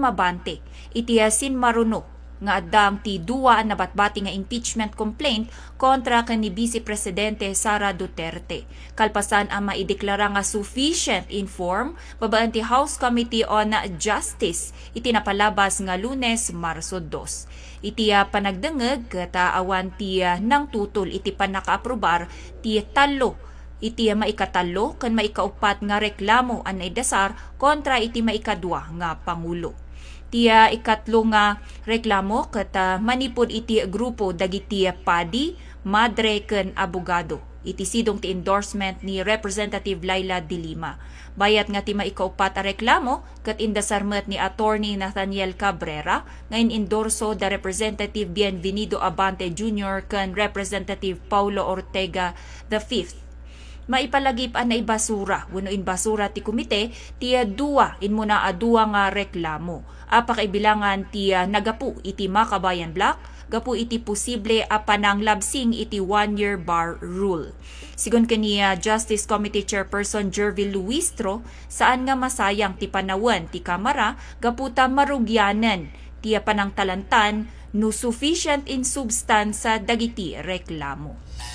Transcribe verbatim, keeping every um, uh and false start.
Abante iti sinmaruno nga addang ti dua a nabatbati nga impeachment complaint kontra ken ni Vice Presidente Sara Duterte. Kalpasan a maideklara nga sufficient in form babaen ti House Committee on Justice iti napalabas nga Lunes, Marso dos. Iti, ah, panagdengngeg ket, ah, awan ti, ah, nangtutol iti pannakaaprubar ti tallo iti maikatallo ken maikaupat nga reklamo a naidasar kontra iti maikadua nga pangulo. Ti, ah, ikatlo nga reklamo ket, ah, manipud iti grupo dagiti padi, madre ken abogado. Iti sidong ti endorsement ni Representative Laila de Lima. Bayat nga ti maikaupat a reklamo ket indasar met ni Attorney Nathaniel Cabrera nga in-endorso da Representative Bienvenido Abante Junior ken Representative Paulo Ortega the fifth. Maipalagip a naibasura wenno inbasura ti komite ti dua, inmuna a dua nga reklamo a pakaibilangan ti, ah, nagapu iti Makabayan Bloc gapu iti posible a pananglabsing iti one-year bar rule. Sigun ken ni, ah, Justice Committee Chairperson Jervil Luistro, saan nga masayang ti panawen ti Kamara gapu ta marugianen ti, ah, panangtalantan no sufficient in substance dagiti reklamo.